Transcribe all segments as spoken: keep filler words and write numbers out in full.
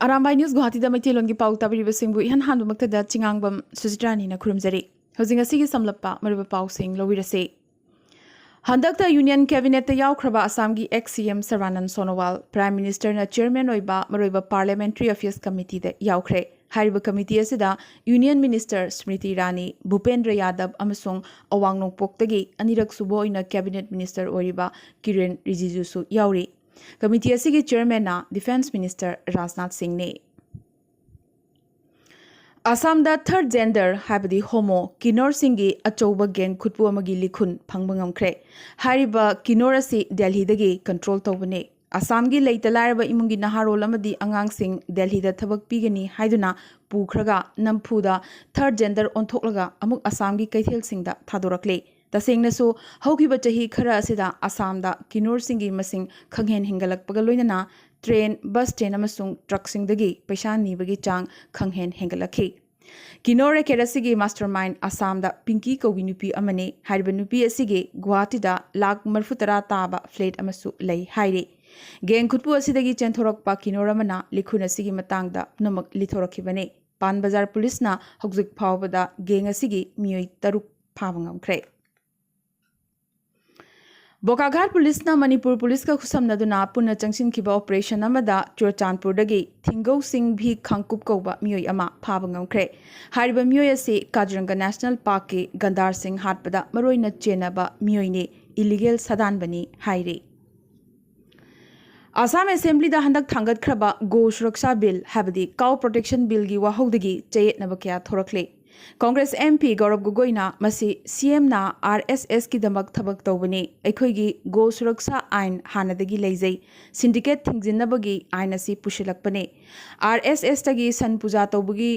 Arambai news ꯒꯨꯍꯥꯇꯤꯗ ꯃꯩꯇꯩꯂꯣꯟꯒꯤ ꯄꯥꯎ ꯇꯥꯕꯤꯔꯤꯕꯁꯤꯡꯕꯨ ꯏꯍꯥꯟ ꯍꯥꯟꯕꯃꯛꯇꯗ ꯆꯤꯉꯥꯡꯕꯝ ꯁꯨꯖꯤꯇ꯭ꯔꯥꯅꯤꯅ ꯈꯨꯔꯨꯝꯖꯔꯤ꯫ ꯍꯧꯖꯤꯛ ꯉꯁꯤꯒꯤ ꯁꯝꯂꯞꯄ ꯃꯔꯨꯑꯣꯏꯕ ꯄꯥꯎꯁꯤꯡ ꯂꯧꯕꯤꯔꯁꯤ꯫ ꯍꯟꯗꯛꯇ ꯌꯨꯅꯤꯌꯟ ꯀꯦꯕꯤꯅꯦꯠꯇ ꯌꯥꯎꯈ꯭ꯔꯕ ꯑꯁꯥꯝꯒꯤ ex C M Sarbanand Sonowal prime ꯃꯤꯅꯤꯁꯇꯔꯅ ꯆꯤꯌꯔꯃꯦꯟ ꯑꯣꯏꯕ ꯃꯔꯨꯑꯣꯏꯕ ꯄꯥꯔꯂꯤꯌꯥꯃꯦꯟꯇꯔꯤ ꯑꯐꯤꯌꯔꯁ ꯀꯃꯤꯇꯤꯗ ꯌꯥꯎꯈ꯭ꯔꯦ꯫ ꯍꯥꯏꯔꯤꯕ ꯀꯃꯤꯇꯤ ꯑꯁꯤꯗ ꯌꯨꯅꯤꯌꯟ ꯃꯤꯅꯤꯁꯇꯔ ꯁ꯭ꯃ꯭ꯔꯤꯇꯤ ꯏꯔꯥꯅꯤ, ꯚꯨꯄꯦꯟꯗ꯭ꯔ ꯌꯥꯗꯕ ꯑꯃꯁꯨꯡ ꯑꯋꯥꯡ ꯅꯣꯡꯄꯣꯛꯇꯒꯤ ꯑꯅꯤꯔꯛ ꯁꯨꯕ ꯑꯣꯏꯅ ꯀꯦꯕꯤꯅꯦꯠ ꯃꯤꯅꯤꯁꯇꯔ ꯑꯣꯏꯔꯤꯕ ꯀꯤꯔꯦꯟ ꯔꯤꯖꯤꯖꯨꯁꯨ ꯌꯥꯎꯔꯤ꯫ ꯀꯃꯤꯇꯤ ꯑꯁꯤꯒꯤ ꯆꯤꯌꯔꯃꯦꯟꯅ ꯗꯤꯐꯦꯟꯁ ꯃꯤꯅꯤꯁꯇꯔ ꯔꯥꯖꯅꯥꯊ ꯁꯤꯡꯅꯤ꯫ ꯑꯁꯥꯝꯗ ꯊꯔꯗ ꯖꯦꯟꯗꯔ ꯍꯥꯏꯕꯗꯤ ꯍꯣꯃꯣ ꯀꯤꯅꯣꯔꯁꯤꯡꯒꯤ ꯑꯆꯧꯕ ꯒꯦꯡ ꯈꯨꯠꯄꯨ ꯑꯃꯒꯤ ꯂꯤꯈꯨꯟ ꯐꯪꯕ ꯉꯝꯈ꯭ꯔꯦ꯫ ꯍꯥꯏꯔꯤꯕ ꯀꯤꯅꯣꯔ ꯑꯁꯤ ꯗꯦꯜꯍꯤꯗꯒꯤ ꯀꯟꯇ꯭ꯔꯣꯜ ꯇꯧꯕꯅꯤ꯫ ꯑꯁꯥꯝꯒꯤ ꯂꯩꯇ ꯂꯥꯏꯔꯕ ꯏꯃꯨꯡꯒꯤ ꯅꯍꯥꯔꯣꯜ ꯑꯃꯗꯤ ꯑꯉꯥꯡꯁꯤꯡ ꯗꯦꯜꯍꯤꯗ ꯊꯕꯛ ꯄꯤꯒꯅꯤ ꯍꯥꯏꯗꯨꯅ ꯄꯨꯈ꯭ꯔꯒ ꯅꯝꯐꯨꯗ ꯊꯔꯗ ꯖꯦꯟꯗꯔ ꯑꯣꯟꯊꯣꯛꯂꯒ ꯑꯃꯨꯛ ꯑꯁꯥꯝꯒꯤ ꯀꯩꯊꯦꯜꯁꯤꯡꯗ ꯊꯥꯗꯣꯔꯛꯂꯤ꯫ ꯇꯁꯦꯡꯅꯁꯨ ꯍꯧꯈꯤꯕ ꯆꯍꯤ ꯈꯔ ꯑꯁꯤꯗ ꯑꯁꯥꯝꯗ ꯀꯤꯅꯣꯔꯁꯤꯡꯒꯤ ꯃꯁꯤꯡ ꯈꯪꯍꯦꯟ ꯍꯦꯟꯒꯠꯂꯛꯄꯒ ꯂꯣꯏꯅꯅ ꯇ꯭ꯔꯦꯟ, ꯕꯁ ꯁ꯭ꯇꯦꯟ ꯑꯃꯁꯨꯡ ꯇ꯭ꯔꯛꯁꯤꯡꯗꯒꯤ ꯄꯩꯁꯥ ꯅꯤꯕꯒꯤ ꯆꯥꯡ ꯈꯪꯍꯦꯟ ꯍꯦꯟꯒꯠꯂꯛꯈꯤ꯫ ꯀꯤꯅꯣꯔ ꯔꯦꯀꯦꯠ ꯑꯁꯤꯒꯤ ꯃꯥꯁꯇꯔ ꯃꯥꯏꯟ ꯑꯁꯥꯝꯗ ꯄꯤꯡꯀꯤ ꯀꯧꯕꯤ ꯅꯨꯄꯤ ꯑꯃꯅꯤ꯫ ꯍꯥꯏꯔꯤꯕ ꯅꯨꯄꯤ ꯑꯁꯤꯒꯤ ꯒꯨꯋꯥꯍꯥꯇꯤꯗ ꯂꯥꯈ ꯃꯔꯤꯐꯨ ꯇꯔꯥ ꯇꯥꯕ ꯐ꯭ꯂꯦꯠ ꯑꯃꯁꯨ ꯂꯩ ꯍꯥꯏꯔꯤ꯫ ꯒꯦꯡ ꯈꯨꯠꯄꯨ ꯑꯁꯤꯗꯒꯤ ꯆꯦꯟꯊꯣꯔꯛꯄ ꯀꯤꯅꯣꯔ ꯑꯃꯅ ꯂꯤꯈꯨꯟ ꯑꯁꯤꯒꯤ ꯃꯇꯥꯡꯗ ꯄꯨꯝꯅꯃꯛ ꯂꯤꯊꯣꯔꯛꯈꯤꯕꯅꯤ꯫ ꯄꯥꯟ ꯕꯖꯥꯔ ꯄꯨꯂꯤꯁꯅ ꯍꯧꯖꯤꯛ ꯐꯥꯎꯕꯗ ꯒꯦꯡ ꯑꯁꯤꯒꯤ ꯃꯤꯑꯣꯏ ꯇꯔꯨꯛ ꯐꯥꯕ ꯉꯝꯈ꯭ꯔꯦ꯫ ꯕꯣꯀꯥꯒꯥꯠ ꯄꯨꯂꯤꯁꯅ ꯃꯅꯤꯄꯨꯔ ꯄꯨꯂꯤꯁꯀ ꯈꯨꯠꯁꯝꯅꯗꯨꯅ ꯄꯨꯟꯅ ꯆꯪꯁꯤꯟꯈꯤꯕ ꯑꯣꯄꯔꯦꯁꯟ ꯑꯃꯗ ꯆꯨꯔꯆꯥꯟꯄꯨꯔꯗꯒꯤ ꯊꯤꯡꯒꯧꯁꯤꯡ ꯚꯤ ꯈꯥꯡꯀꯨꯞ ꯀꯧꯕ ꯃꯤꯑꯣꯏ ꯑꯃ ꯐꯥꯕ ꯉꯝꯈ꯭ꯔꯦ꯫ ꯍꯥꯏꯔꯤꯕ ꯃꯤꯑꯣꯏ ꯑꯁꯤ ꯀꯥꯖꯤꯔꯪꯒ ꯅꯦꯁꯅꯦꯜ ꯄꯥꯔꯛꯀꯤ ꯒꯟꯗꯥꯔꯁꯤꯡ ꯍꯥꯠꯄꯗ ꯃꯔꯨꯑꯣꯏꯅ ꯆꯦꯟꯅꯕ ꯃꯤꯑꯣꯏꯅꯤ, ꯏꯂꯤꯒꯦꯜ ꯁꯥꯗꯥꯟꯕꯅꯤ ꯍꯥꯏꯔꯤ꯫ ꯑꯁꯥꯝ ꯑꯦꯁꯦꯝꯕ꯭ꯂꯤꯗ ꯍꯟꯗꯛ ꯊꯥꯡꯒꯠꯈ꯭ꯔꯕ ꯒꯣ ꯁꯨꯔꯛꯁꯥ ꯕꯤꯜ, ꯍꯥꯏꯕꯗꯤ ꯀꯥꯎ ꯄ꯭ꯔꯣꯇꯦꯛꯁꯟ ꯕꯤꯜꯒꯤ ꯋꯥꯍꯧꯗꯒꯤ ꯆꯌꯦꯠꯅꯕ ꯀꯌꯥ ꯊꯣꯔꯛꯂꯦ꯫ ꯀꯣꯡꯒ꯭ꯔꯦꯁ M P ꯒꯧꯔꯕ ꯒꯣꯒꯣꯏꯅ ꯃꯁꯤ C M ꯅ R S S ꯀꯤꯗꯃꯛ ꯊꯕꯛ ꯇꯧꯕꯅꯤ, ꯑꯩꯈꯣꯏꯒꯤ ꯒꯣ ꯁꯨꯔꯛꯁꯥ ꯑꯥꯏꯟ ꯍꯥꯟꯅꯗꯒꯤ ꯂꯩꯖꯩ, ꯁꯤꯟꯗꯤꯀꯦꯠ ꯊꯤꯡꯖꯤꯟꯅꯕꯒꯤ ꯑꯥꯏꯟ ꯑꯁꯤ ꯄꯨꯁꯤꯜꯂꯛꯄꯅꯤ꯫ R S S ꯇꯒꯤ ꯁꯟ ꯄꯨꯖꯥ ꯇꯧꯕꯒꯤ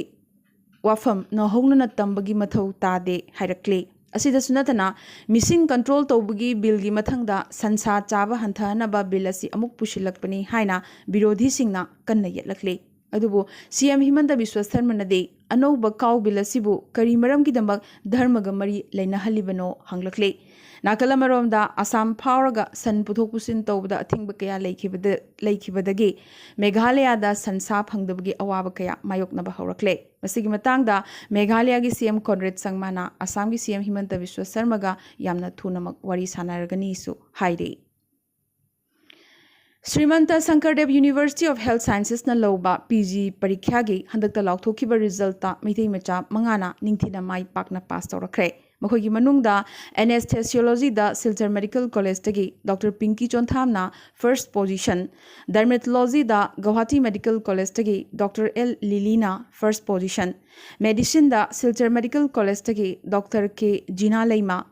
ꯋꯥꯐꯝ ꯅꯧꯍꯧꯅꯅ ꯇꯝꯕꯒꯤ ꯃꯊꯧ ꯇꯥꯗꯦ ꯍꯥꯏꯔꯛꯂꯤ꯫ ꯑꯁꯤꯗꯁꯨ ꯅꯠꯇꯅ, ꯃꯤꯁꯤꯡ ꯀꯟꯇ꯭ꯔꯣꯜ ꯇꯧꯕꯒꯤ ꯕꯤꯜꯒꯤ ꯃꯊꯪꯗ ꯁꯟꯁꯥ ꯆꯥꯕ ꯍꯟꯊꯍꯟꯅꯕ ꯕꯤꯜ ꯑꯁꯤ ꯑꯃꯨꯛ ꯄꯨꯁꯤꯜꯂꯛꯄꯅꯤ ꯍꯥꯏꯅ ꯕꯤꯔꯣꯙꯤꯁꯤꯡꯅ ꯀꯟꯅ ꯌꯦꯠꯂꯛꯂꯤ꯫ ꯑꯗꯨꯕꯨ C M ꯍꯤꯃꯟꯇ ꯕꯤꯁ꯭ꯋ ꯁꯔꯃꯅꯗꯤ ꯑꯅꯧꯕ ꯀꯥꯎ ꯕꯤꯜ ꯑꯁꯤꯕꯨ ꯀꯔꯤ ꯃꯔꯝꯒꯤꯗꯃꯛ ꯙꯔꯃꯒ ꯃꯔꯤ ꯂꯩꯅꯍꯜꯂꯤꯕꯅꯣ ꯍꯪꯂꯛꯂꯤ꯫ ꯅꯥꯀꯜ ꯑꯃꯔꯣꯝꯗ, ꯑꯁꯥꯝ ꯐꯥꯎꯔꯒ ꯁꯟ ꯄꯨꯊꯣꯛ ꯄꯨꯁꯤꯟ ꯇꯧꯕꯗ ꯑꯊꯤꯡꯕ ꯀꯌꯥ ꯂꯩꯈꯤꯕꯗ ꯂꯩꯈꯤꯕꯗꯒꯤ ꯃꯦꯘꯥꯂꯌꯥꯗ ꯁꯟꯁꯥ ꯐꯪꯗꯕꯒꯤ ꯑꯋꯥꯕ ꯀꯌꯥ ꯃꯥꯌꯣꯛꯅꯕ ꯍꯧꯔꯛꯂꯦ꯫ ꯃꯁꯤꯒꯤ ꯃꯇꯥꯡꯗ ꯃꯦꯘꯥꯂꯌꯥꯒꯤ ꯁꯤ ꯑꯦꯝ ꯀꯣꯟꯔꯦꯗ ꯁꯪꯃꯥꯅ ꯑꯁꯥꯝꯒꯤ ꯁꯤ ꯑꯦꯝ ꯍꯤꯃꯟꯇ ꯕꯤꯁ꯭ꯋ ꯁꯔꯃꯒ ꯌꯥꯝꯅ ꯊꯨꯅꯃꯛ ꯋꯥꯔꯤ ꯁꯥꯟꯅꯔꯒꯅꯤꯁꯨ ꯍꯥꯏꯔꯤ꯫ ꯁ꯭ꯔꯤꯃꯟꯇ ꯁꯪꯀꯔꯗꯦꯕ University of Health Sciences ꯅ ꯂꯧꯕ ꯄꯤ ꯖꯤ ꯄꯔꯤꯈ꯭ꯌꯥꯒꯤ ꯍꯟꯗꯛꯇ ꯂꯥꯎꯊꯣꯛꯈꯤꯕ ꯔꯤꯖꯜꯇ ꯃꯩꯇꯩ ꯃꯆꯥ ꯃꯉꯥꯅ ꯅꯤꯡꯊꯤꯅ ꯃꯥꯏ ꯄꯥꯛꯅ ꯄꯥꯁ ꯇꯧꯔꯛꯈ꯭ꯔꯦ꯫ ꯃꯈꯣꯏꯒꯤ ꯃꯅꯨꯡꯗ Anesthesiology ꯗ ꯁꯤꯜꯆꯔ ꯃꯦꯗꯤꯀꯦꯜ ꯀꯣꯂꯦꯖꯇꯒꯤ ꯗꯣꯛꯇꯔ ꯄꯤꯡꯀꯤ ꯆꯣꯟꯊꯥꯝꯅ ꯐꯥꯔꯁ ꯄꯣꯖꯤꯁꯟ, Dermatology ꯗ ꯒꯧꯍꯥꯇꯤ ꯃꯦꯗꯤꯀꯦꯜ ꯀꯣꯂꯦꯖꯇꯒꯤ ꯗꯣꯛꯇꯔ ꯑꯦꯜ ꯂꯤꯂꯤꯅ ꯐꯥꯔꯁ ꯄꯣꯖꯤꯁꯟ, Medicine ꯗ ꯁꯤꯜꯆꯔ ꯃꯦꯗꯤꯀꯦꯜ ꯀꯣꯂꯦꯖꯇꯒꯤ doctor K Jina Leima,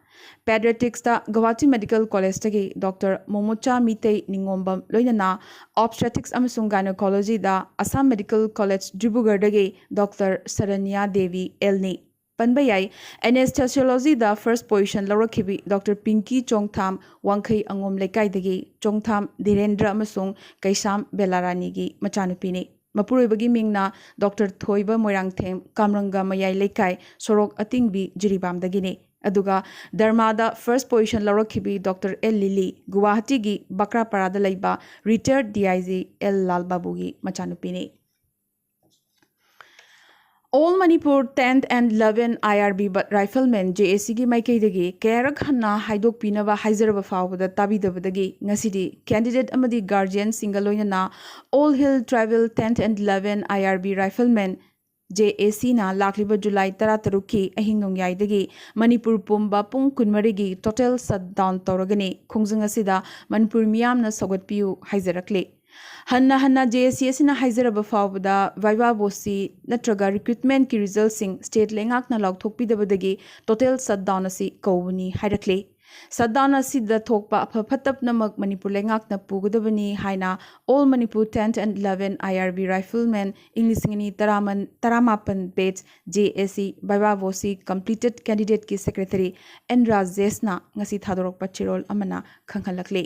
Pediatrics ꯇ ꯒꯧꯍꯥꯇꯤ ꯃꯦꯗꯤꯀꯦꯜ ꯀꯣꯂꯦꯖꯇꯒꯤ ꯗꯣꯛꯇꯔ ꯃꯣꯃꯣꯆꯥ ꯃꯤꯇꯩ ꯅꯤꯉꯣꯝꯕꯝ, ꯂꯣꯏꯅꯅ Obstetrics ꯑꯃꯁꯨꯡ Gynecology ꯗ ꯑꯁꯥꯝ ꯃꯦꯗꯤꯀꯦꯜ ꯀꯣꯂꯦꯖ ꯗꯤꯕ꯭ꯔꯨꯒꯔꯗꯒꯤ ꯗꯣꯛꯇꯔ ꯁꯔꯟꯌꯥ ꯗꯦꯕꯤ ꯑꯦꯜꯅꯤ꯫ ꯄꯟꯕ ꯌꯥꯏ, Anesthesiology ꯗ ꯐꯥꯔꯁ ꯄꯣꯖꯤꯁꯟ ꯂꯧꯔꯛꯈꯤꯕꯤ ꯗꯣꯛꯇꯔ ꯄꯤꯡꯀꯤ ꯆꯣꯡꯊꯥꯝ, ꯋꯥꯡꯈꯩ ꯑꯉꯣꯝ ꯂꯩꯀꯥꯏꯗꯒꯤ ꯆꯣꯡꯊꯥꯝ ꯙꯤꯔꯦꯟꯗ꯭ꯔ ꯑꯃꯁꯨꯡ ꯀꯩꯁꯥꯝ ꯕꯦꯂꯥꯔꯥꯅꯤꯒꯤ ꯃꯆꯥꯅꯨꯄꯤꯅꯤ꯫ ꯃꯄꯨꯔꯣꯏꯕꯒꯤ ꯃꯤꯡꯅ ꯗꯣꯛꯇꯔ ꯊꯣꯏꯕ ꯃꯣꯏꯔꯥꯡꯊꯦꯝ, ꯀꯥꯝꯔꯪꯒ ꯃꯌꯥꯏ ꯂꯩꯀꯥꯏ, ꯁꯣꯔꯣꯛ ꯑꯇꯤꯡꯕꯤ, ꯖꯤꯔꯤꯕꯥꯝꯗꯒꯤꯅꯤ꯫ ꯑꯗꯨꯒ ꯗꯔꯃꯥꯗ ꯐꯥꯔꯁ ꯄꯣꯖꯤꯁꯟ ꯂꯧꯔꯛꯈꯤꯕꯤ ꯗꯣꯛꯇꯔ ꯑꯦꯜ ꯂꯤꯂꯤ, ꯒꯨꯋꯥꯍꯥꯇꯤꯒꯤ ꯕꯀ꯭ꯔꯥꯄꯥꯔꯥꯗ ꯂꯩꯕ retired D I G L Lal ꯕꯥꯕꯨꯒꯤ ꯃꯆꯥꯅꯨꯄꯤꯅꯤ꯫ All Manipur Tenth and Eleven I R B Riflemen, J A C ꯒꯤ ꯃꯥꯏꯀꯩꯗꯒꯤ ꯀꯌꯥꯔꯛ ꯍꯟꯅ ꯍꯥꯏꯗꯣꯛꯄꯤꯅꯕ ꯍꯥꯏꯖꯔꯕ ꯐꯥꯎꯕꯗ ꯇꯥꯕꯤꯗꯕꯗꯒꯤ ꯉꯁꯤꯗꯤ candidate ꯑꯃꯗꯤ guardianꯁꯤꯡꯒ ꯂꯣꯏꯅꯅ All Hill Tribal Tenth and Eleven I R B Riflemen, J A C ꯅ ꯂꯥꯛꯂꯤꯕ ꯖꯨꯂꯥꯏ ꯇꯔꯥꯇꯔꯨꯛꯀꯤ ꯑꯍꯤꯡ ꯅꯣꯡꯌꯥꯏꯗꯒꯤ ꯃꯅꯤꯄꯨꯔ ꯄꯨꯝꯕ ꯄꯨꯡ ꯀꯨꯟꯃꯔꯤꯒꯤ total shutdown ꯇꯧꯔꯒꯅꯤ꯫ ꯈꯣꯡꯖꯪ ꯑꯁꯤꯗ ꯃꯅꯤꯄꯨꯔ ꯃꯤꯌꯥꯝꯅ ꯁꯧꯒꯠꯄꯤꯌꯨ ꯍꯥꯏꯖꯔꯛꯂꯤ꯫ ꯍꯟꯅ ꯍꯟꯅ J A C ꯑꯁꯤꯅ ꯍꯥꯏꯖꯔꯕ ꯐꯥꯎꯕꯗ viva voce ꯅꯠꯇ꯭ꯔꯒ recruitmentꯀꯤ resultꯁꯤꯡ state ꯂꯩꯉꯥꯛꯅ ꯂꯥꯎꯊꯣꯛꯄꯤꯗꯕꯗꯒꯤ total shutdown ꯑꯁꯤ ꯀꯧꯕꯅꯤ ꯍꯥꯏꯔꯛꯂꯤ꯫ Shutdown ꯑꯁꯤꯗ ꯊꯣꯛꯄ ꯑꯐ ꯐꯠꯇ ꯄꯨꯝꯅꯃꯛ ꯃꯅꯤꯄꯨꯔ ꯂꯩꯉꯥꯛꯅ ꯄꯨꯒꯗꯕꯅꯤ ꯍꯥꯏꯅ All Manipur Tenth and Eleven I R B Riflemen ꯏꯪ ꯂꯤꯁꯤꯡ ꯑꯅꯤ ꯇꯔꯥꯃꯥꯄꯟ batch J A C viva voce completed candidateꯀꯤ secretary N ꯔꯥꯖꯦꯁꯅ ꯉꯁꯤ ꯊꯥꯗꯣꯔꯛꯄ ꯆꯦꯔꯣꯜ ꯑꯃꯅ ꯈꯪꯍꯜꯂꯛꯂꯤ꯫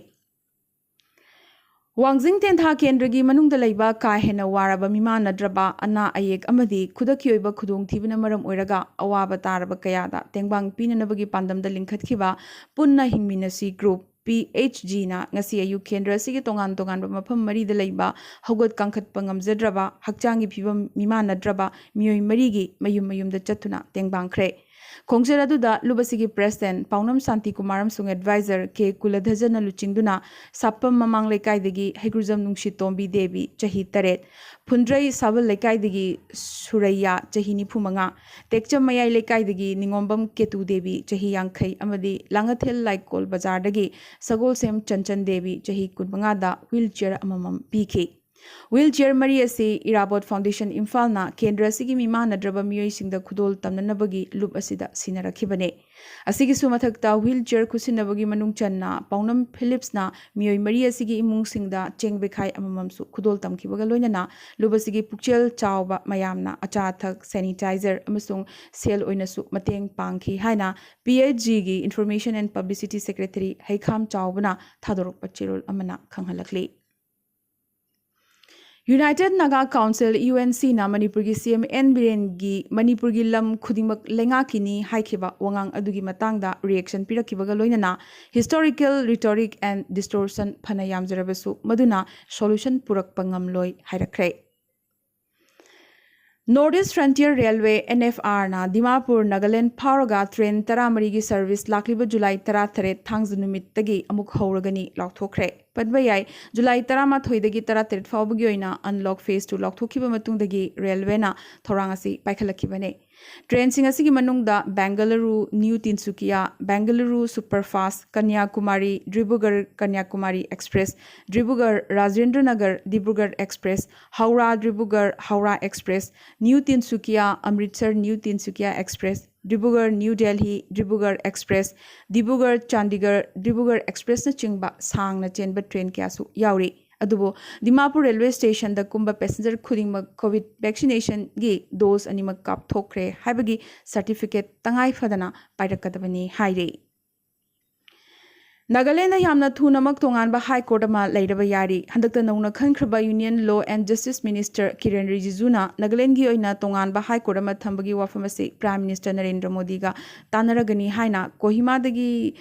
ꯋꯥꯡꯖꯤꯡ ꯇꯦꯟꯊꯥ ꯀꯦꯟꯗ꯭ꯔꯒꯤ ꯃꯅꯨꯡꯗ ꯂꯩꯕ ꯀꯥ ꯍꯦꯟꯅ ꯋꯥꯔꯕ ꯃꯤꯃꯥꯟꯅꯗ꯭ꯔꯕ, ꯑꯅꯥ ꯑꯌꯦꯛ ꯑꯃꯗꯤ ꯈꯨꯗꯛꯀꯤ ꯑꯣꯏꯕ ꯈꯨꯗꯣꯡꯊꯤꯕꯅ ꯃꯔꯝ ꯑꯣꯏꯔꯒ ꯑꯋꯥꯕ ꯇꯥꯔꯕ ꯀꯌꯥꯗ ꯇꯦꯡꯕꯥꯡ ꯄꯤꯅꯅꯕꯒꯤ ꯄꯥꯟꯗꯝꯗ ꯂꯤꯡꯈꯠꯈꯤꯕ ꯄꯨꯟꯅ ꯍꯤꯡꯃꯤꯟꯅꯁꯤ ꯒ꯭ꯔꯨꯞ, ꯄꯤ ꯑꯩꯆ ꯖꯤꯅ ꯉꯁꯤ ꯑꯌꯨꯛ ꯀꯦꯟꯗ꯭ꯔ ꯑꯁꯤꯒꯤ ꯇꯣꯉꯥꯟ ꯇꯣꯉꯥꯟꯕ ꯃꯐꯝ ꯃꯔꯤꯗ ꯂꯩꯕ ꯍꯧꯒꯠ ꯀꯥꯡꯈꯠꯄ ꯉꯝꯖꯗ꯭ꯔꯕ, ꯍꯛꯆꯥꯡꯒꯤ ꯐꯤꯕꯝ ꯃꯤꯃꯥꯟꯅꯗ꯭ꯔꯕ ꯃꯤꯑꯣꯏ ꯃꯔꯤꯒꯤ ꯃꯌꯨꯝ ꯃꯌꯨꯝꯗ ꯆꯠꯇꯨꯅ ꯇꯦꯡꯕꯥꯡꯈ꯭ꯔꯦ꯫ ꯈꯣꯡꯆꯠ ꯑꯗꯨꯗ ꯂꯨꯞ ꯑꯁꯤꯒꯤ ꯄ꯭ꯔꯦꯁꯤꯗꯦꯟꯠ ꯄꯥꯎꯅꯝ ꯁꯥꯟꯇꯤ ꯀꯨꯃꯥꯔ ꯑꯃꯁꯨꯡ ꯑꯦꯗꯚꯥꯏꯖꯔ ꯀꯦ ꯀꯨꯂꯙꯖꯟꯅ ꯂꯨꯆꯤꯡꯗꯨꯅ ꯁꯥꯄꯝ ꯃꯃꯥꯡ ꯂꯩꯀꯥꯏꯗꯒꯤ ꯍꯩꯒ꯭ꯔꯨꯖꯝ ꯅꯨꯡꯁꯤꯇꯣꯝꯕꯤ ꯗꯦꯕꯤ, ꯆꯍꯤ ꯇꯔꯦꯠ, ꯐꯨꯟꯗ꯭ꯔꯩ ꯁꯥꯕꯜ ꯂꯩꯀꯥꯏꯗꯒꯤ ꯁꯨꯔꯩꯌꯥ, ꯆꯍꯤ ꯅꯤꯐꯨ ꯃꯉꯥ, ꯇꯦꯛꯆꯝ ꯃꯌꯥꯏ ꯂꯩꯀꯥꯏꯗꯒꯤ ꯅꯤꯉꯣꯝꯕꯝ ꯀꯦꯇꯨ ꯗꯦꯕꯤ, ꯆꯍꯤ ꯌꯥꯡꯈꯩ, ꯑꯃꯗꯤ ꯂꯥꯡꯉꯊꯦꯜ ꯂꯥꯏꯀꯣꯜ ꯕꯖꯥꯔꯗꯒꯤ ꯁꯒꯣꯜꯁꯦꯝ ꯆꯟꯆꯟ ꯗꯦꯕꯤ, ꯆꯍꯤ ꯀꯨꯟꯃꯉꯥꯗ ꯋꯤꯜ ꯆꯤꯌꯔ ꯑꯃꯃꯝ ꯄꯤꯈꯤ꯫ ꯋꯤꯜ ꯆꯤꯌꯔ ꯃꯔꯤ ꯑꯁꯤ ꯏꯔꯥꯕꯣꯠ ꯐꯥꯎꯟꯗꯦꯁꯟ ꯏꯝꯐꯥꯜꯅ ꯀꯦꯟꯗ꯭ꯔ ꯑꯁꯤꯒꯤ ꯃꯤꯃꯥꯟꯅꯗ꯭ꯔꯕ ꯃꯤꯑꯣꯏꯁꯤꯡꯗ ꯈꯨꯗꯣꯜ ꯇꯝꯅꯅꯕꯒꯤ ꯂꯨꯞ ꯑꯁꯤꯗ ꯁꯤꯟꯅꯔꯛꯈꯤꯕꯅꯤ꯫ ꯑꯁꯤꯒꯤꯁꯨ ꯃꯊꯛꯇ ꯋꯤꯜ ꯆꯤꯌꯔ ꯈꯨꯠꯁꯤꯟꯅꯕꯒꯤ ꯃꯅꯨꯡ ꯆꯟꯅ ꯄꯥꯎꯅꯝ ꯐꯤꯂꯤꯞꯁꯅ ꯃꯤꯑꯣꯏ ꯃꯔꯤ ꯑꯁꯤꯒꯤ ꯏꯃꯨꯡꯁꯤꯡꯗ ꯆꯦꯡ ꯕꯦꯈꯥꯏ ꯑꯃꯃꯝꯁꯨ ꯈꯨꯗꯣꯜ ꯇꯝꯈꯤꯕꯒ ꯂꯣꯏꯅꯅ ꯂꯨꯞ ꯑꯁꯤꯒꯤ ꯄꯨꯛꯆꯦꯜ ꯆꯥꯎꯕ ꯃꯌꯥꯝꯅ ꯑꯆꯥ ꯑꯊꯛ, ꯁꯦꯅꯤꯇꯥꯏꯖꯔ ꯑꯃꯁꯨꯡ ꯁꯦꯜ ꯑꯣꯏꯅꯁꯨ ꯃꯇꯦꯡ ꯄꯥꯡꯈꯤ ꯍꯥꯏꯅ ꯄꯤ ꯑꯩꯆ ꯖꯤꯒꯤ Information and Publicity Secretary Heikham ꯆꯥꯎꯕꯅ ꯊꯥꯗꯣꯔꯛꯄ ꯆꯦꯔꯣꯜ ꯑꯃꯅ ꯈꯪꯍꯜꯂꯛꯂꯤ꯫ United Naga council, U N ꯁꯤꯅ ꯃꯅꯤꯄꯨꯔꯒꯤ ꯁꯤ ꯑꯦꯝ ꯑꯦꯟ ꯕꯤꯔꯦꯟꯒꯤ "ꯃꯅꯤꯄꯨꯔꯒꯤ ꯂꯝ ꯈꯨꯗꯤꯡꯃꯛ ꯂꯩꯉꯥꯛꯀꯤꯅꯤ" ꯍꯥꯏꯈꯤꯕ ꯋꯥꯉꯥꯡ ꯑꯗꯨꯒꯤ ꯃꯇꯥꯡꯗ ꯔꯤꯑꯦꯛꯁꯟ ꯄꯤꯔꯛꯈꯤꯕꯒ ꯂꯣꯏꯅꯅ historical rhetoric and distortion ꯐꯅ ꯌꯥꯝꯖꯔꯕꯁꯨ ꯃꯗꯨꯅ ꯁꯣꯂꯨꯁꯟ ꯄꯨꯔꯛꯄ ꯉꯝꯂꯣꯏ ꯍꯥꯏꯔꯛꯈ꯭ꯔꯦ꯫ North East Frontier Railway, N F R ꯅ ꯗꯤꯃꯥꯄꯨꯔ, ꯅꯥꯒꯥꯂꯦꯟꯗ ꯐꯥꯎꯔꯒ ꯇ꯭ꯔꯦꯟ ꯇꯔꯥꯃꯔꯤꯒꯤ ꯁꯔꯚꯤꯁ ꯂꯥꯛꯂꯤꯕ ꯖꯨꯂꯥꯏ ꯇꯔꯥꯇꯔꯦꯠ, ꯊꯥꯡꯖ ꯅꯨꯃꯤꯠꯇꯒꯤ ꯑꯃꯨꯛ ꯍꯧꯔꯒꯅꯤ ꯂꯥꯎꯊꯣꯛꯈ꯭ꯔꯦ꯫ ꯄꯟꯕ ꯌꯥꯏ, ꯖꯨꯂꯥꯏ ꯇꯔꯥꯃꯥꯊꯣꯏꯗꯒꯤ ꯇꯔꯥꯇꯔꯦꯠ ꯐꯥꯎꯕꯒꯤ ꯑꯣꯏꯅ Unlock Phase Two ꯂꯥꯎꯊꯣꯛꯈꯤꯕ ꯃꯇꯨꯡꯗꯒꯤ ꯔꯦꯜꯋꯦꯅ ꯊꯧꯔꯥꯡ ꯑꯁꯤ ꯄꯥꯏꯈꯠꯂꯛꯈꯤꯕꯅꯤ꯫ ꯇ꯭ꯔꯦꯟꯁꯤꯡ ꯑꯁꯤꯒꯤ ꯃꯅꯨꯡꯗ Bengaluru, new Tinsukia, Bengaluru superfast, Kanyakumari, Dibrugarh Kanyakumari express, Dibrugarh Rajendranagar Dibrugarh express, Howrah Dibrugarh Howrah express, new Tinsukia Amritsar new Tinsukia express, Dibrugarh new Delhi Dibrugarh express, Dibrugarh Chandigarh Dibrugarh ꯑꯦꯛꯁꯄ꯭ꯔꯦꯁꯅꯆꯤꯡꯕ ꯁꯥꯡꯅ ꯆꯦꯟꯕ ꯇ꯭ꯔꯦꯟ ꯀꯌꯥꯁꯨ ꯌꯥꯎꯔꯤ꯫ ꯑꯗꯨꯕꯨ ꯗꯤꯃꯥꯄꯨꯔ ꯔꯦꯜꯋꯦ ꯁ꯭ꯇꯦꯁꯟꯗ ꯀꯨꯝꯕ ꯄꯦꯁꯦꯟꯖꯔ ꯈꯨꯗꯤꯡꯃꯛ ꯀꯣꯚꯤꯗ ꯚꯦꯛꯁꯤꯅꯦꯁꯟꯒꯤ ꯗꯣꯁ ꯑꯅꯤꯃꯛ ꯀꯥꯞꯊꯣꯛꯈ꯭ꯔꯦ ꯍꯥꯏꯕꯒꯤ ꯁꯔꯇꯤꯐꯤꯀꯦꯠ ꯇꯉꯥꯏ ꯐꯗꯅ ꯄꯥꯏꯔꯛꯀꯗꯕꯅꯤ ꯍꯥꯏꯔꯤ꯫ ꯅꯥꯒꯥꯂꯦꯟꯗ ꯌꯥꯝꯅ ꯊꯨꯅꯃꯛ ꯇꯣꯉꯥꯟꯕ ꯍꯥꯏ ꯀꯣꯔꯠ ꯑꯃ ꯂꯩꯔꯕ ꯌꯥꯔꯤ꯫ ꯍꯟꯗꯛꯇ ꯅꯧꯅ ꯈꯟꯈ꯭ꯔꯕ union law and justice minister Kiren ꯔꯤꯖꯤꯖꯨꯅ ꯅꯥꯒꯥꯂꯦꯟꯒꯤ ꯑꯣꯏꯅ ꯇꯣꯉꯥꯟꯕ ꯍꯥꯏ ꯀꯣꯔꯠ ꯑꯃ ꯊꯝꯕꯒꯤ ꯋꯥꯐꯝ ꯑꯁꯤ ꯄ꯭ꯔꯥꯏꯝ ꯃꯤꯅꯤꯁꯇꯔ ꯅꯔꯦꯟꯗ꯭ꯔ ꯃꯣꯗꯤꯒ ꯇꯥꯟꯅꯔꯒꯅꯤ ꯍꯥꯏꯅ ꯀꯣꯍꯤꯃꯥꯗꯒꯤ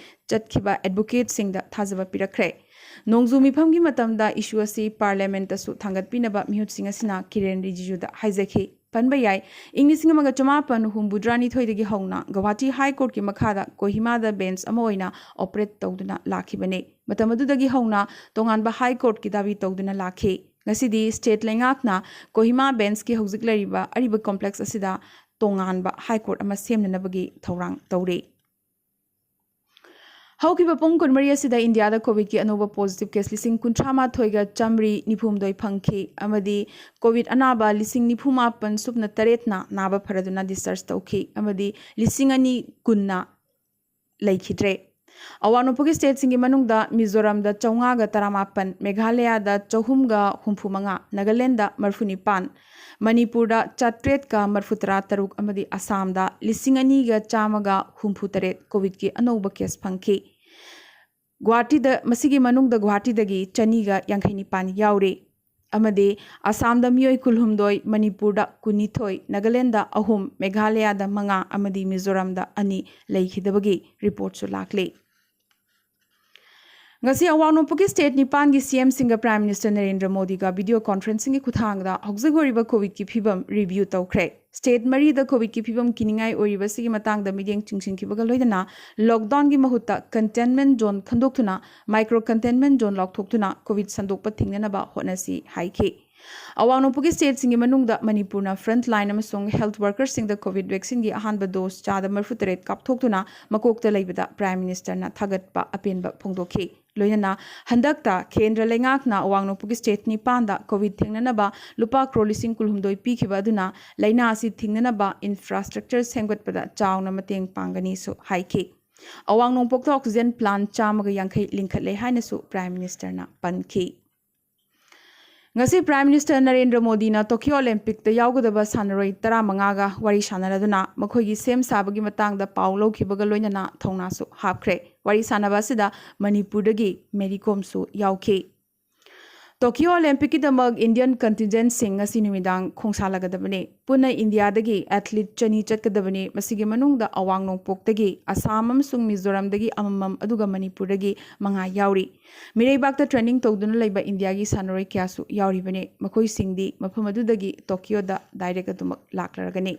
ꯆꯠꯈꯤꯕ ꯑꯦꯗꯚꯣꯀꯦꯠꯁꯤꯡꯗ ꯊꯥꯖꯕ ꯄꯤꯔꯛꯈ꯭ꯔꯦ꯫ ꯅꯣꯡꯖꯨ ꯃꯤꯐꯝꯒꯤ ꯃꯇꯝꯗ ꯏꯁꯨ ꯑꯁꯤ ꯄꯥꯔꯂꯤꯌꯥꯃꯦꯟꯠꯇꯁꯨ ꯊꯥꯡꯒꯠꯄꯤꯅꯕ ꯃꯤꯍꯨꯠꯁꯤꯡ ꯑꯁꯤꯅ ꯀꯤꯔꯦꯟ ꯔꯤꯖꯤꯖꯨꯗ ꯍꯥꯏꯖꯈꯤ꯫ ꯄꯟꯕ ꯌꯥꯏ, ꯏꯪ ꯂꯤꯁꯤꯡ ꯑꯃꯒ ꯆꯃꯥꯄꯟ ꯍꯨꯝꯐꯨꯇꯔꯥꯅꯤꯊꯣꯏꯗꯒꯤ ꯍꯧꯅ ꯒꯧꯍꯥꯇꯤ ꯍꯥꯏ ꯀꯣꯔꯠꯀꯤ ꯃꯈꯥꯗ ꯀꯣꯍꯤꯃꯥꯗ ꯕꯦꯟꯆ ꯑꯃ ꯑꯣꯏꯅ ꯑꯣꯄꯔꯦꯠ ꯇꯧꯗꯨꯅ ꯂꯥꯛꯈꯤꯕꯅꯤ꯫ ꯃꯇꯝ ꯑꯗꯨꯗꯒꯤ ꯍꯧꯅ ꯇꯣꯉꯥꯟꯕ ꯍꯥꯏ ꯀꯣꯔꯠꯀꯤ ꯗꯥꯕꯤ ꯇꯧꯗꯨꯅ ꯂꯥꯛꯈꯤ꯫ ꯉꯁꯤꯗꯤ ꯁ꯭ꯇꯦꯠ ꯂꯩꯉꯥꯛꯅ ꯀꯣꯍꯤꯃꯥ ꯕꯦꯟꯆꯀꯤ ꯍꯧꯖꯤꯛ ꯂꯩꯔꯤꯕ ꯑꯔꯤꯕ ꯀꯣꯝꯄ꯭ꯂꯦꯛꯁ ꯑꯁꯤꯗ ꯇꯣꯉꯥꯟꯕ ꯍꯥꯏ ꯀꯣꯔꯠ ꯑꯃ ꯁꯦꯝꯅꯅꯕꯒꯤ ꯊꯧꯔꯥꯡ ꯇꯧꯔꯤ꯫ ꯍꯧꯈꯤꯕ ꯄꯨꯡ ꯀꯨꯟꯃꯔꯤ ꯑꯁꯤꯗ ꯏꯟꯗꯤꯌꯥꯗ ꯀꯣꯚꯤꯗꯀꯤ ꯑꯅꯧꯕ ꯄꯣꯖꯤꯇꯤꯚ ꯀꯦꯁ ꯂꯤꯁꯤꯡ ꯀꯨꯟꯊ꯭ꯔꯥ ꯃꯥꯊꯣꯏꯒ ꯆꯥꯃꯔꯤ ꯅꯤꯐꯨ ꯍꯨꯝꯗꯣꯏ ꯐꯪꯈꯤ ꯑꯃꯗꯤ ꯀꯣꯚꯤꯗ ꯑꯅꯥꯕ ꯂꯤꯁꯤꯡ ꯅꯤꯐꯨ ꯃꯥꯄꯟ ꯁꯨꯞꯅ ꯇꯔꯦꯠꯅ ꯅꯥꯕ ꯐꯔꯗꯨꯅ ꯗꯤꯁꯆꯥꯔꯖ ꯇꯧꯈꯤ ꯑꯃꯗꯤ ꯂꯤꯁꯤꯡ ꯑꯅꯤ ꯀꯨꯟꯅ ꯂꯩꯈꯤꯗ꯭ꯔꯦ꯫ ꯑꯋꯥꯡ ꯅꯣꯡꯄꯣꯛꯀꯤ ꯁ꯭ꯇꯦꯠꯁꯤꯡꯒꯤ ꯃꯅꯨꯡꯗ ꯃꯤꯖꯣꯔꯥꯝꯗ ꯆꯥꯝꯃꯉꯥꯒ ꯇꯔꯥꯃꯥꯄꯟ, ꯃꯦꯘꯥꯂꯌꯥꯗ ꯆꯍꯨꯝꯒ ꯍꯨꯝꯐꯨ ꯃꯉꯥ, ꯅꯥꯒꯥꯂꯦꯟꯗ ꯃꯔꯤꯐꯨ ꯅꯤꯄꯥꯟ, ꯃꯅꯤꯄꯨꯔꯗ ꯆꯥꯇ꯭ꯔꯦꯠꯀ ꯃꯔꯤꯐꯨ ꯇꯔꯥ ꯇꯔꯨꯛ ꯑꯃꯗꯤ ꯑꯁꯥꯝꯗ ꯂꯤꯁꯤꯡ ꯑꯅꯤꯒ ꯆꯥꯝꯃꯒ ꯍꯨꯝꯐꯨ ꯇꯔꯦꯠ ꯀꯣꯚꯤꯗꯀꯤ ꯑꯅꯧꯕ ꯀꯦꯁ ꯐꯪꯈꯤ꯫ ꯒꯨꯋꯥꯍꯥꯇꯤꯗ, ꯃꯁꯤꯒꯤ ꯃꯅꯨꯡꯗ ꯒꯨꯋꯥꯍꯥꯇꯤꯗꯒꯤ ꯆꯅꯤꯒ ꯌꯥꯡꯈꯩ ꯅꯤꯄꯥꯟ ꯌꯥꯎꯔꯤ꯫ ꯑꯃꯗꯤ ꯑꯁꯥꯝꯗ ꯃꯤꯑꯣꯏ ꯀꯨꯟꯍꯨꯝꯗꯣꯏ, ꯃꯅꯤꯄꯨꯔꯗ ꯀꯨꯟꯅꯤꯊꯣꯏ, ꯅꯥꯒꯥꯂꯦꯟꯗ ꯑꯍꯨꯝ, ꯃꯦꯘꯥꯂꯌꯥꯗ ꯃꯉꯥ ꯑꯃꯗꯤ ꯃꯤꯖꯣꯔꯥꯝꯗ ꯑꯅꯤ ꯂꯩꯈꯤꯗꯕꯒꯤ ꯔꯤꯄꯣꯔꯠꯁꯨ ꯂꯥꯛꯂꯤ꯫ ꯉꯁꯤ ꯑꯋꯥꯡ ꯅꯣꯡꯄꯣꯛꯀꯤ ꯁ꯭ꯇꯦꯠ ꯅꯤꯄꯥꯟꯒꯤ ꯁꯤ ꯑꯦꯝꯁꯤꯡꯒ ꯄ꯭ꯔꯥꯏꯝ ꯃꯤꯅꯤꯁꯇꯔ ꯅꯔꯦꯟꯗ꯭ꯔ ꯃꯣꯗꯤꯒ ꯚꯤꯗꯤꯑꯣ ꯀꯣꯟꯐ꯭ꯔꯦꯟꯁꯤꯡꯒꯤ ꯈꯨꯠꯊꯥꯡꯗ ꯍꯧꯖꯤꯛ ꯑꯣꯏꯔꯤꯕ ꯀꯣꯚꯤꯗꯀꯤ ꯐꯤꯕꯝ ꯔꯤꯚꯤꯌꯨ ꯇꯧꯈ꯭ꯔꯦ꯫ ꯁ꯭ꯇꯦꯠ ꯃꯔꯤꯗ ꯀꯣꯚꯤꯗꯀꯤ ꯐꯤꯕꯝ ꯀꯤꯅꯤꯡꯉꯥꯏ ꯑꯣꯏꯔꯤꯕꯁꯤꯒꯤ ꯃꯇꯥꯡꯗ ꯃꯤꯠꯌꯦꯡ ꯆꯤꯡꯁꯤꯟꯈꯤꯕꯒ ꯂꯣꯏꯅꯅ ꯂꯣꯛꯗꯥꯎꯟꯒꯤ ꯃꯍꯨꯠꯇ ꯀꯟꯇꯦꯟꯃꯦꯟꯠ ꯖꯣꯟ ꯈꯟꯗꯣꯛꯇꯨꯅ ꯃꯥꯏꯀ꯭ꯔꯣ ꯀꯟꯇꯦꯟꯃꯦꯟꯠ ꯖꯣꯟ ꯂꯥꯎꯊꯣꯛꯇꯨꯅ ꯀꯣꯚꯤꯗ ꯁꯟꯗꯣꯛꯄ ꯊꯤꯡꯅꯅꯕ ꯍꯣꯠꯅꯁꯤ ꯍꯥꯏꯈꯤ꯫ ꯑꯋꯥꯡ ꯅꯣꯡꯄꯣꯛꯀꯤ ꯁ꯭ꯇꯦꯠꯁꯤꯡꯒꯤ ꯃꯅꯨꯡꯗ ꯃꯅꯤꯄꯨꯔꯅ ꯐ꯭ꯔꯟꯠ ꯂꯥꯏꯟ ꯑꯃꯁꯨꯡ ꯍꯦꯜꯊ ꯋꯥꯔꯀꯔꯁꯤꯡꯗ ꯀꯣꯚꯤꯗ ꯚꯦꯛꯁꯤꯟꯒꯤ ꯑꯍꯥꯟꯕ ꯗꯣꯁ ꯆꯥꯗ ꯃꯔꯤꯐꯨ ꯇꯔꯦꯠ ꯀꯥꯞꯊꯣꯛꯇꯨꯅ ꯃꯀꯣꯛꯇ ꯂꯩꯕꯗ ꯄ꯭ꯔꯥꯏꯝ ꯃꯤꯅꯤꯁꯇꯔꯅ ꯊꯥꯒꯠꯄ ꯑꯄꯦꯟꯕ ꯐꯣꯡꯗꯣꯛꯈꯤ꯫ ꯂꯣꯏꯅꯅ ꯍꯟꯗꯛꯇ ꯀꯦꯟꯗ꯭ꯔ ꯂꯩꯉꯥꯛꯅ ꯑꯋꯥꯡ ꯅꯣꯡꯄꯣꯛꯀꯤ ꯁ꯭ꯇꯦꯠ ꯅꯤꯄꯥꯟꯗ ꯀꯣꯚꯤꯗ ꯊꯦꯡꯅꯅꯕ ꯂꯨꯄꯥ ꯀ꯭ꯔꯣꯔ ꯂꯤꯁꯤꯡ ꯀꯨꯟꯍꯨꯝꯗꯣꯏ ꯄꯤꯈꯤꯕ ꯑꯗꯨꯅ ꯂꯥꯏꯅꯥ ꯑꯁꯤ ꯊꯤꯡꯅꯅꯕ ꯏꯟꯐ꯭ꯔꯥꯁ꯭ꯇ꯭ꯔꯛꯆꯔ ꯁꯦꯝꯒꯠꯄꯗ ꯆꯥꯎꯅ ꯃꯇꯦꯡ ꯄꯥꯡꯒꯅꯤꯁꯨ ꯍꯥꯏꯈꯤ꯫ ꯑꯋꯥꯡ ꯅꯣꯡꯄꯣꯛꯇ ꯑꯣꯛꯁꯤꯖꯦꯟ ꯄ꯭ꯂꯥꯟꯠ ꯆꯥꯝꯃꯒ ꯌꯥꯡꯈꯩ ꯂꯤꯡꯈꯠꯂꯦ ꯍꯥꯏꯅꯁꯨ ꯄ꯭ꯔꯥꯏꯝ ꯃꯤꯅꯤꯁꯇꯔꯅ ꯄꯟꯈꯤ꯫ ꯉꯁꯤ ꯄ꯭ꯔꯥꯏꯝ ꯃꯤꯅꯤꯁꯇꯔ ꯅꯔꯦꯟꯗ꯭ꯔ ꯃꯣꯗꯤꯅ ꯇꯣꯀꯤꯌꯣ ꯑꯣꯂꯤꯝꯄꯤꯛꯇ ꯌꯥꯎꯒꯗꯕ ꯁꯥꯟꯅꯔꯣꯏ ꯇꯔꯥꯃꯉꯥꯒ ꯋꯥꯔꯤ ꯁꯥꯟꯅꯔꯗꯨꯅ ꯃꯈꯣꯏꯒꯤ ꯁꯦꯝ ꯁꯥꯕꯒꯤ ꯃꯇꯥꯡꯗ ꯄꯥꯎ ꯂꯧꯈꯤꯕꯒ ꯂꯣꯏꯅꯅ ꯊꯧꯅꯥꯁꯨ ꯍꯥꯞꯈ꯭ꯔꯦ꯫ ꯋꯥꯔꯤ ꯁꯥꯟꯅꯕ ꯑꯁꯤꯗ ꯃꯅꯤꯄꯨꯔꯗꯒꯤ ꯃꯦꯔꯤ ꯀꯣꯝꯁꯨ ꯌꯥꯎꯈꯤ꯫ ꯇꯣꯀꯤꯌꯣ ꯑꯣꯂꯦꯝꯄꯤꯛꯀꯤꯗꯃꯛ ꯏꯟꯗꯤꯌꯟ ꯀꯟꯇꯤꯟꯖꯦꯟꯠꯁꯤꯡ ꯉꯁꯤ ꯅꯨꯃꯤꯗꯥꯡ ꯈꯣꯡꯁꯥꯜꯂꯒꯗꯕꯅꯤ꯫ ꯄꯨꯟꯅ ꯏꯟꯗꯤꯌꯥꯗꯒꯤ ꯑꯦꯊꯂꯤꯠ ꯆꯅꯤ ꯆꯠꯀꯗꯕꯅꯤ꯫ ꯃꯁꯤꯒꯤ ꯃꯅꯨꯡꯗ ꯑꯋꯥꯡ ꯅꯣꯡꯄꯣꯛꯇꯒꯤ ꯑꯁꯥꯝ ꯑꯃꯁꯨꯡ ꯃꯤꯖꯣꯔꯥꯝꯗꯒꯤ ꯑꯃꯃꯝ, ꯑꯗꯨꯒ ꯃꯅꯤꯄꯨꯔꯗꯒꯤ ꯃꯉꯥ ꯌꯥꯎꯔꯤ꯫ ꯃꯤꯔꯩꯕꯥꯛꯇ ꯇ꯭ꯔꯦꯅꯤꯡ ꯇꯧꯗꯨꯅ ꯂꯩꯕ ꯏꯟꯗꯤꯌꯥꯒꯤ ꯁꯥꯟꯅꯔꯣꯏ ꯀꯌꯥꯁꯨ ꯌꯥꯎꯔꯤꯕꯅꯤ꯫ ꯃꯈꯣꯏꯁꯤꯡꯗꯤ ꯃꯐꯝ ꯑꯗꯨꯗꯒꯤ ꯇꯣꯀꯤꯌꯣꯗ ꯗꯥꯏꯔꯦꯛ ꯑꯗꯨꯃꯛ ꯂꯥꯛꯂꯔꯒꯅꯤ꯫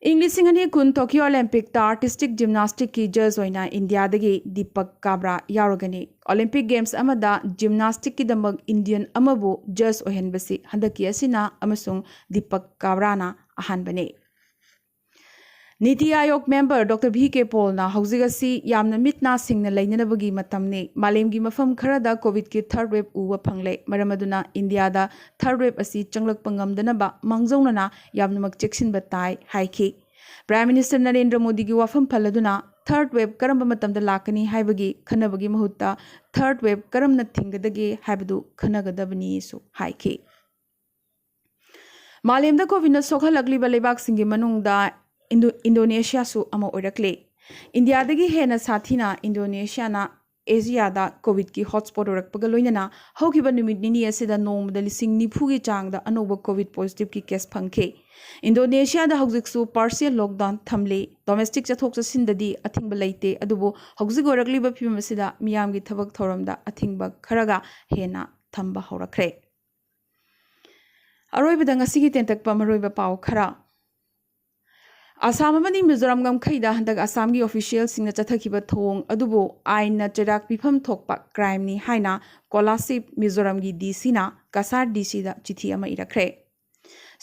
ꯏꯪ ꯂꯤꯁꯤꯡ ꯑꯅꯤ ꯀꯨꯟ ꯇꯣꯀꯤꯌꯣ ꯑꯣꯂꯦꯝꯄꯤꯛꯇ ꯑꯥꯔꯇꯤꯁꯇꯤꯛ ꯖꯤꯝꯅꯥꯁꯇꯤꯛꯀꯤ ꯖꯖ ꯑꯣꯏꯅ ꯏꯟꯗꯤꯌꯥꯗꯒꯤ ꯗꯤꯄꯛ ꯀꯥꯕ꯭ꯔꯥ ꯌꯥꯎꯔꯒꯅꯤ꯫ ꯑꯣꯂꯦꯝꯄꯤꯛ ꯒꯦꯝꯁ ꯑꯃꯗ ꯖꯤꯝꯅꯥꯁꯇꯤꯛꯀꯤꯗꯃꯛ ꯏꯟꯗꯤꯌꯟ ꯑꯃꯕꯨ ꯖꯖ ꯑꯣꯏꯍꯟꯕꯁꯤ ꯍꯟꯗꯛꯀꯤ ꯑꯁꯤꯅ ꯑꯃꯁꯨꯡ ꯗꯤꯄꯛ ꯀꯥꯕ꯭ꯔꯥꯅ ꯑꯍꯥꯟꯕꯅꯤ꯫ ꯅꯤꯇꯤ ꯑꯥꯌꯣꯒ ꯃꯦꯝꯕꯔ ꯗꯣꯛꯇꯔ ꯚꯤ ꯀꯦ ꯄꯣꯜꯅ ꯍꯧꯖꯤꯛ ꯑꯁꯤ ꯌꯥꯝꯅ ꯃꯤꯠ ꯅꯥ ꯁꯤꯡꯅ ꯂꯩꯅꯅꯕꯒꯤ ꯃꯇꯝꯅꯤ꯫ ꯃꯥꯂꯦꯝꯒꯤ ꯃꯐꯝ ꯈꯔꯗ ꯀꯣꯚꯤꯗꯀꯤ ꯊꯔꯗ ꯋꯦꯕ ꯎꯕ ꯐꯪꯂꯦ꯫ ꯃꯔꯝ ꯑꯗꯨꯅ ꯏꯟꯗꯤꯌꯥꯗ ꯊꯔꯗ ꯋꯦꯕ ꯑꯁꯤ ꯆꯪꯂꯛꯄ ꯉꯝꯗꯅꯕ ꯃꯥꯡꯖꯧꯅꯅ ꯌꯥꯝꯅꯃꯛ ꯆꯦꯛꯁꯤꯟꯕ ꯇꯥꯏ ꯍꯥꯏꯈꯤ꯫ ꯄ꯭ꯔꯥꯏꯝ ꯃꯤꯅꯤꯁꯇꯔ ꯅꯔꯦꯟꯗ꯭ꯔ ꯃꯣꯗꯤꯒꯤ ꯋꯥꯐꯝ ꯄꯜꯂꯗꯨꯅ ꯊꯔꯗ ꯋꯦꯕ ꯀꯔꯝꯕ ꯃꯇꯝꯗ ꯂꯥꯛꯀꯅꯤ ꯍꯥꯏꯕꯒꯤ ꯈꯟꯅꯕꯒꯤ ꯃꯍꯨꯠꯇ ꯊꯔꯗ ꯋꯦꯕ ꯀꯔꯝꯅ ꯊꯤꯡꯒꯗꯒꯦ ꯍꯥꯏꯕꯗꯨ ꯈꯟꯅꯒꯗꯕꯅꯤꯁꯨ ꯍꯥꯏꯈꯤ꯫ ꯃꯥꯂꯦꯝꯗ ꯀꯣꯚꯤꯗꯅ ꯁꯣꯛꯍꯜꯂꯛꯂꯤꯕ ꯂꯩꯕꯥꯛꯁꯤꯡꯒꯤ ꯃꯅꯨꯡꯗ ꯏꯟꯗꯣ-, ꯏꯟꯗꯣꯅꯦꯁꯤꯌꯥꯁꯨ ꯑꯃ ꯑꯣꯏꯔꯛꯂꯦ꯫ ꯏꯟꯗꯤꯌꯥꯗꯒꯤ ꯍꯦꯟꯅ ꯁꯥꯊꯤꯅ ꯏꯟꯗꯣꯅꯦꯁꯤꯌꯥꯅ ꯑꯦꯁꯤꯌꯥꯗ ꯀꯣꯚꯤꯗꯀꯤ ꯍꯣꯠꯁ꯭ꯄꯣꯠ ꯑꯣꯏꯔꯛꯄꯒ ꯂꯣꯏꯅꯅ ꯍꯧꯈꯤꯕ ꯅꯨꯃꯤꯠ ꯅꯤꯅꯤ ꯑꯁꯤꯗ ꯅꯣꯡꯃꯗ ꯂꯤꯁꯤꯡ ꯅꯤꯐꯨꯒꯤ ꯆꯥꯡꯗ ꯑꯅꯧꯕ ꯀꯣꯚꯤꯗ ꯄꯣꯖꯤꯇꯤꯚꯀꯤ ꯀꯦꯁ ꯐꯪꯈꯤ꯫ ꯏꯟꯗꯣꯅꯦꯁꯤꯌꯥꯗ ꯍꯧꯖꯤꯛꯁꯨ ꯄꯥꯔꯁꯤꯌꯦꯜ ꯂꯣꯛꯗꯥꯎꯟ ꯊꯝꯂꯤ꯫ ꯗꯣꯃꯦꯁꯇꯤꯛ ꯆꯠꯊꯣꯛ ꯆꯠꯁꯤꯟꯗꯗꯤ ꯑꯊꯤꯡꯕ ꯂꯩꯇꯦ, ꯑꯗꯨꯕꯨ ꯍꯧꯖꯤꯛ ꯑꯣꯏꯔꯛꯂꯤꯕ ꯐꯤꯕꯝ ꯑꯁꯤꯗ ꯃꯤꯌꯥꯝꯒꯤ ꯊꯕꯛ ꯊꯧꯔꯝꯗ ꯑꯊꯤꯡꯕ ꯈꯔꯒ ꯍꯦꯟꯅ ꯊꯝꯕ ꯍꯧꯔꯛꯈ꯭ꯔꯦ꯫ ꯑꯔꯣꯏꯕꯗ ꯉꯁꯤꯒꯤ ꯇꯦꯟꯇꯛꯄ ꯃꯔꯨꯑꯣꯏꯕ ꯄꯥꯎ ꯈꯔ꯫ ꯑꯁꯥꯝ ꯑꯃꯗꯤ ꯃꯤꯖꯣꯔꯥꯝ ꯉꯝꯈꯩꯗ ꯍꯟꯗꯛ ꯑꯁꯥꯝꯒꯤ ꯑꯣꯐꯤꯁꯤꯌꯦꯜꯁꯤꯡꯅ ꯆꯠꯊꯈꯤꯕ ꯊꯧꯑꯣꯡ ꯑꯗꯨꯕꯨ ꯑꯥꯏꯟꯅ ꯆꯩꯔꯥꯛ ꯄꯤꯐꯝ ꯊꯣꯛꯄ ꯀ꯭ꯔꯥꯏꯝꯅꯤ ꯍꯥꯏꯅ ꯀꯣꯂꯥꯁꯤꯕ ꯃꯤꯖꯣꯔꯥꯝꯒꯤ ꯗꯤ ꯁꯤꯅ ꯀꯁꯥꯔ ꯗꯤ ꯁꯤꯗ ꯆꯤꯊꯤ ꯑꯃ ꯏꯔꯛꯈ꯭ꯔꯦ꯫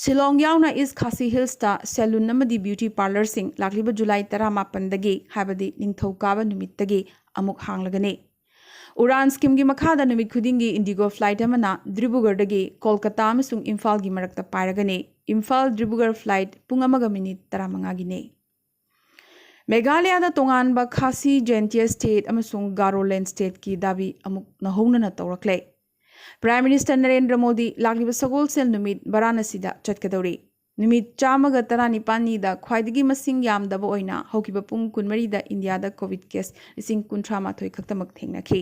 ꯁꯤꯂꯣꯡ ꯌꯥꯎꯅ ꯏꯁ ꯈꯥꯁꯤ ꯍꯤꯜꯁꯇ ꯁꯦꯂꯨꯟ ꯑꯃꯗꯤ ꯕ꯭ꯌꯨꯇꯤ ꯄꯥꯔꯂꯔꯁꯤꯡ ꯂꯥꯛꯂꯤꯕ ꯖꯨꯂꯥꯏ ꯇꯔꯥꯃꯥꯄꯟꯗꯒꯤ, ꯍꯥꯏꯕꯗꯤ ꯅꯤꯡꯊꯧꯀꯥꯕ ꯅꯨꯃꯤꯠꯇꯒꯤ ꯑꯃꯨꯛ ꯍꯥꯡꯂꯒꯅꯤ꯫ ꯎꯔꯥꯟ ꯁ꯭ꯀꯤꯝꯒꯤ ꯃꯈꯥꯗ ꯅꯨꯃꯤꯠ ꯈꯨꯗꯤꯡꯒꯤ ꯏꯟꯗꯤꯒꯣ ꯐ꯭ꯂꯥꯏꯠ ꯑꯃꯅ ꯗꯤꯕ꯭ꯔꯨꯒꯔꯗꯒꯤ ꯀꯣꯜꯀꯇꯥ ꯑꯃꯁꯨꯡ ꯏꯝꯐꯥꯜꯒꯤ ꯃꯔꯛꯇ ꯄꯥꯏꯔꯒꯅꯤ꯫ ꯏꯝꯐꯥꯜ ꯗꯤꯕ꯭ꯔꯨꯒꯔ ꯐ꯭ꯂꯥꯏꯠ ꯄꯨꯡ ꯑꯃꯒ ꯃꯤꯅꯤꯠ ꯇꯔꯥꯃꯉꯥꯒꯤꯅꯤ꯫ ꯃꯦꯘꯥꯂꯌꯥꯗ ꯇꯣꯉꯥꯟꯕ ꯈꯥꯁꯤ ꯖꯦꯟꯇꯤꯌꯥ ꯁ꯭ꯇꯦꯠ ꯑꯃꯁꯨꯡ ꯒꯥꯔꯣꯂꯦꯟ ꯁ꯭ꯇꯦꯠꯀꯤ ꯗꯥꯕꯤ ꯑꯃꯨꯛ ꯅꯧꯍꯧꯅꯅ ꯇꯧꯔꯛꯂꯦ꯫ ꯄ꯭ꯔꯥꯏꯝ ꯃꯤꯅꯤꯁꯇꯔ ꯅꯔꯦꯟꯗ꯭ꯔ ꯃꯣꯗꯤ ꯂꯥꯛꯂꯤꯕ ꯁꯒꯣꯜꯁꯦꯜ ꯅꯨꯃꯤꯠ ꯕꯔꯥꯅꯁꯤꯗ ꯆꯠꯀꯗꯧꯔꯤ꯫ ꯅꯨꯃꯤꯠ ꯆꯥꯝꯃꯒ ꯇꯔꯥꯅꯤꯄꯥꯜꯅꯤꯗ ꯈ꯭ꯋꯥꯏꯗꯒꯤ ꯃꯁꯤꯡ ꯌꯥꯝꯗꯕ ꯑꯣꯏꯅ ꯍꯧꯈꯤꯕ ꯄꯨꯡ ꯀꯨꯟꯃꯔꯤꯗ ꯏꯟꯗꯤꯌꯥꯗ ꯀꯣꯚꯤꯗ ꯀꯦꯁ ꯂꯤꯁꯤꯡ ꯀꯨꯟꯊ꯭ꯔꯥ ꯃꯥꯊꯣꯏ ꯈꯛꯇꯃꯛ ꯊꯦꯡꯅꯈꯤ꯫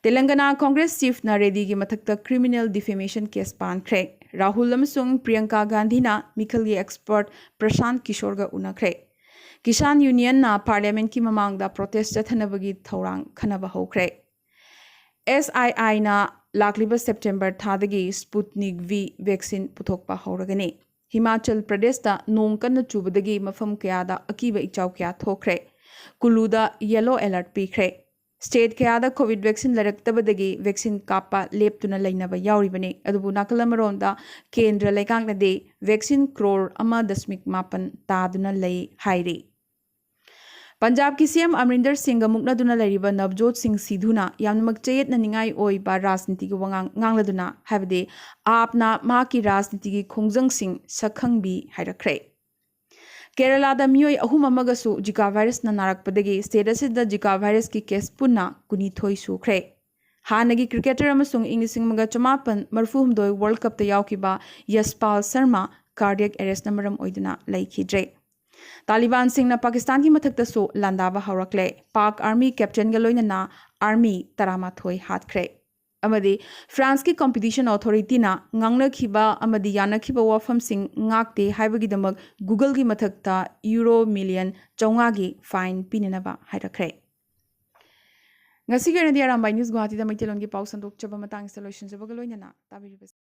ꯇꯦꯂꯪꯒꯅꯥ ꯀꯣꯡꯒ꯭ꯔꯦꯁ ꯆꯤꯐꯅ ꯔꯦꯗꯤꯒꯤ ꯃꯊꯛꯇ ꯀ꯭ꯔꯤꯃꯤꯅꯦꯜ ꯗꯤꯐꯦꯃꯦꯁꯟ ꯀꯦꯁ ꯄꯥꯟꯈ꯭ꯔꯦ꯫ ꯔꯥꯍꯨꯜ ꯑꯃꯁꯨꯡ ꯄ꯭ꯔꯤꯌꯪꯀꯥ ꯒꯥꯟꯙꯤꯅ ꯃꯤꯈꯜꯒꯤ ꯑꯦꯛꯁꯄꯔꯠ ꯄ꯭ꯔꯁꯥꯟꯠ ꯀꯤꯁꯣꯔꯒ ꯎꯅꯈ꯭ꯔꯦ꯫ ꯀꯤꯁꯥꯟ ꯌꯨꯅꯤꯌꯟꯅ ꯄꯥꯔꯂꯤꯌꯥꯃꯦꯟꯠꯀꯤ ꯃꯃꯥꯡꯗ ꯄ꯭ꯔꯣꯇꯦꯁ ꯆꯠꯊꯅꯕꯒꯤ ꯊꯧꯔꯥꯡ ꯈꯟꯅꯕ ꯍꯧꯈ꯭ꯔꯦ꯫ ꯑꯦꯁ ꯑꯥꯏ ꯑꯥꯏꯅ ꯂꯥꯛꯂꯤꯕ ꯁꯦꯞꯇꯦꯝꯕꯔ ꯊꯥꯗꯒꯤ ꯁ꯭ꯄꯨꯠꯅꯤꯛ ꯚꯤ ꯚꯦꯛꯁꯤꯟ ꯄꯨꯊꯣꯛꯄ ꯍꯧꯔꯒꯅꯤ꯫ ꯍꯤꯃꯥꯆꯜ ꯄ꯭ꯔꯗꯦꯁꯇ ꯅꯣꯡ ꯀꯟꯅ ꯆꯨꯕꯗꯒꯤ ꯃꯐꯝ ꯀꯌꯥꯗ ꯑꯀꯤꯕ ꯏꯆꯥꯎ ꯀꯌꯥ ꯊꯣꯛꯈ꯭ꯔꯦ꯫ ꯀꯨꯂꯨꯗ ꯌꯦꯂꯣ ꯑꯦꯂꯔꯠ ꯄꯤꯈ꯭ꯔꯦ꯫ ꯁ꯭ꯇꯦꯠ ꯀꯌꯥꯗ ꯀꯣꯚꯤꯗ ꯚꯦꯛꯁꯤꯟ ꯂꯩꯔꯛꯇꯕꯗꯒꯤ ꯚꯦꯛꯁꯤꯟ ꯀꯥꯞꯄ ꯂꯦꯞꯇꯨꯅ ꯂꯩꯅꯕ ꯌꯥꯎꯔꯤꯕꯅꯤ꯫ ꯑꯗꯨꯕꯨ ꯅꯥꯀꯜ ꯑꯃꯔꯣꯝꯗ ꯀꯦꯟꯗ꯭ꯔ ꯂꯩꯉꯥꯛꯅꯗꯤ ꯚꯦꯛꯁꯤꯟ ꯀ꯭ꯔꯣꯔ ꯑꯃ ꯗꯁꯃꯤꯛ ꯃꯥꯄꯟ ꯇꯥꯗꯨꯅ ꯂꯩ ꯍꯥꯏꯔꯤ꯫ ꯄꯟꯖꯥꯕꯀꯤ ꯁꯤ ꯑꯦꯝ ꯑꯃꯔꯤꯟꯗꯔ ꯁꯤꯡꯒ ꯃꯨꯛꯅꯗꯨꯅ ꯂꯩꯔꯤꯕ ꯅꯕꯖꯣꯠ ꯁꯤꯡ ꯁꯤꯙꯨꯅ ꯌꯥꯝꯅꯃꯛ ꯆꯌꯦꯠꯅꯅꯤꯡꯉꯥꯏ ꯑꯣꯏꯕ ꯔꯥꯖꯅꯤꯇꯤꯒꯤ ꯋꯥꯉꯥꯡ ꯉꯥꯡꯂꯗꯨꯅ, ꯍꯥꯏꯕꯗꯤ ꯑꯥꯞꯅ ꯃꯍꯥꯛꯀꯤ ꯔꯥꯖꯅꯤꯇꯤꯒꯤ ꯈꯣꯡꯖꯪꯁꯤꯡ ꯁꯛꯈꯪꯕꯤ ꯍꯥꯏꯔꯛꯈ꯭ꯔꯦ꯫ ꯀꯦꯔꯂꯥꯗ ꯃꯤꯑꯣꯏ ꯑꯍꯨꯝ ꯑꯃꯒꯁꯨ ꯖꯤꯀꯥ ꯚꯥꯏꯔꯁꯅ ꯅꯥꯔꯛꯄꯗꯒꯤ ꯁ꯭ꯇꯦꯠ ꯑꯁꯤꯗ ꯖꯤꯀꯥ ꯚꯥꯏꯔꯁꯀꯤ ꯀꯦꯁ ꯄꯨꯟꯅ ꯀꯨꯟꯅꯤꯊꯣꯏ ꯁꯨꯈ꯭ꯔꯦ꯫ ꯍꯥꯟꯅꯒꯤ ꯀ꯭ꯔꯤꯀꯦꯇꯔ ꯑꯃꯁꯨꯡ ꯏꯪ ꯂꯤꯁꯤꯡ ꯑꯃꯒ ꯆꯃꯥꯄꯟ ꯃꯔꯤꯐꯨ ꯍꯨꯝꯗꯣꯏ ꯋꯥꯔꯜ ꯀꯞꯇ ꯌꯥꯎꯈꯤꯕ ꯌꯁꯄꯥꯜ ꯁꯔꯃ ꯀꯥꯔꯗꯤꯌꯛ ꯑꯦꯔꯦꯁꯅ ꯃꯔꯝ ꯑꯣꯏꯗꯨꯅ ꯂꯩꯈꯤꯗ꯭ꯔꯦ꯫ ꯇꯥꯂꯤꯕꯥꯟꯁꯤꯡꯅ ꯄꯥꯀꯤꯁꯇꯥꯟꯒꯤ ꯃꯊꯛꯇꯁꯨ ꯂꯥꯟꯗꯥꯕ ꯍꯧꯔꯛꯂꯦ꯫ ꯄꯥꯛ ꯑꯥꯔꯃꯤ ꯀꯦꯞꯇꯦꯟꯒ ꯂꯣꯏꯅꯅ ꯑꯥꯔꯃꯤ ꯇꯔꯥꯃꯥꯊꯣꯏ ꯍꯥꯠꯈ꯭ꯔꯦ꯫ ꯑꯃꯗꯤ ꯐ꯭ꯔꯥꯟꯁꯀꯤ ꯀꯝꯄꯤꯇꯤꯁꯟ ꯑꯣꯊꯣꯔꯤꯇꯤꯅ ꯉꯥꯡꯅꯈꯤꯕ ꯑꯃꯗꯤ ꯌꯥꯅꯈꯤꯕ ꯋꯥꯐꯝꯁꯤꯡ ꯉꯥꯛꯇꯦ ꯍꯥꯏꯕꯒꯤꯗꯃꯛ ꯒꯨꯒꯜꯒꯤ ꯃꯊꯛꯇ ꯌꯨꯔꯣ ꯃꯤꯂꯤꯌꯟ ꯆꯥꯝꯃꯉꯥꯒꯤ ꯐꯥꯏꯟ ꯄꯤꯅꯅꯕ ꯍꯥꯏꯔꯛꯈ꯭ꯔꯦ꯫ ꯉꯁꯤꯒꯤ ꯑꯣꯏꯅꯗꯤ ꯑꯔꯥꯝꯕꯥꯏ ꯅ꯭ꯌꯨꯁ ꯒꯨꯋꯥꯍꯥꯇꯤꯗ ꯃꯩꯇꯩꯂꯣꯟꯒꯤ ꯄꯥꯎ ꯁꯟꯗꯣꯛꯆꯕ ꯃꯇꯥꯡꯁꯤꯗ ꯂꯣꯏꯁꯤꯟꯖꯕꯒ ꯂꯣꯏꯅꯅ ꯇꯥꯕꯤꯔꯤꯕꯁꯤ